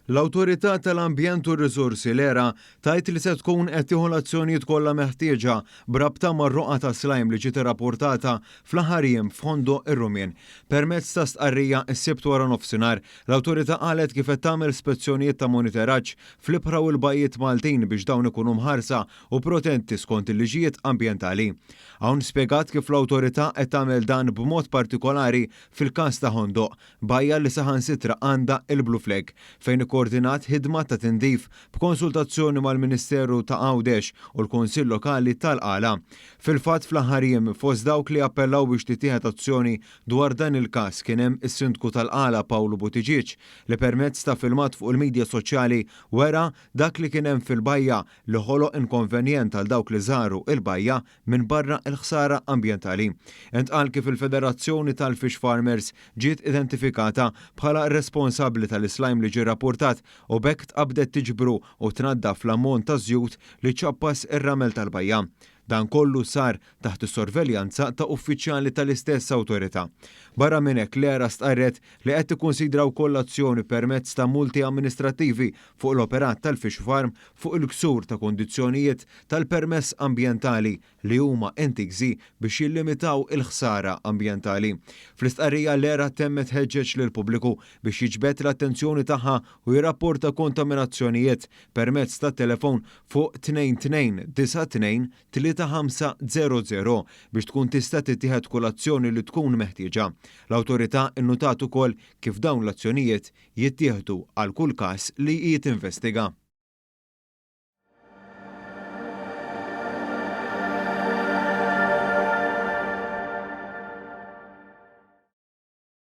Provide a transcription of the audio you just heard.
L-Awtorità tal-Ambjent u r-Riżorsi, l-ERA, tgħid li se tkun qed tieħu l-azzjonijiet kollha meħtieġa b'rabta mar-roqgħa ta' slime li ġiet irrapportata fl-aħħar jiem f'Ħondoq ir-Rumien. Permezz ta' stqarrija s-Sibt waranofsinhar, l-Awtorità qalet kif qed tagħmel spezzjonijiet ta' moniteraġġ fl-ibħra u l-bajjiet Maltin biex dawn ikunu mħarsa u protetti skont il-liġijiet ambjentali. Hawn spjegat kif l-Awtorità qed tagħmel dan b'mod partikolari fil-każ ta' Ħondoq, Bajja li saħansitra għandha il-Blue Flag, fejn ikkoordinat ħidma ta' tindif b'konsultazzjoni mal-Ministeru ta' Għawdex u l-Kunsill Lokali tal-Qala. Fil-fatt fl-aħħar jiem, fost dawk li appellaw biex tittieħed azzjoni dwar dan il-każ kien hemm is-Sindku tal-Qala Pawlu Buttigieg li permezz ta' filmat fuq il-midja soċjali wera dak li kien hemm fil-bajja li ħoloq inkonvenjent għal dawk li żaru il-bajja minbarra l-ħsara ambjentali. Intqal kif il-Federazzjoni tal-Fish Farmers ġiet identifikata bħala responsabbli tal-islime li ġie rrapportat u b'hekk tqabbdet tiġbru u tnaddaf l-ammont ta' żjut li ċappas ir-ramel tal-bajja. Dan kollu sar taħt is-sorveljanza ta' uffiċjali tal-istess awtorità. Barra minn hekk l-ERA stqarret li qed tikkunsidra wkoll azzjoni permezz ta' multi amministrattivi fuq l-operat tal-fish farm fuq il-ksur ta' kundizzjonijiet tal-permess ambjentali li huma intiżi biex jillimitaw il-ħsara ambjentali. Fl-istqarrija l-ERA temmet tħeġġeġ lill-pubbliku biex jiġbed l-attenzjoni tagħha u jirrapporta kontaminazzjonijiet permezz tat-telefon fuq 2292 3500 biex tkun tista' tittieħed kull azzjoni li tkun meħtieġa. L-awtorità nnutat ukoll kif dawn l-azzjonijiet jittieħdu għal kull każ li hi tinvestiga.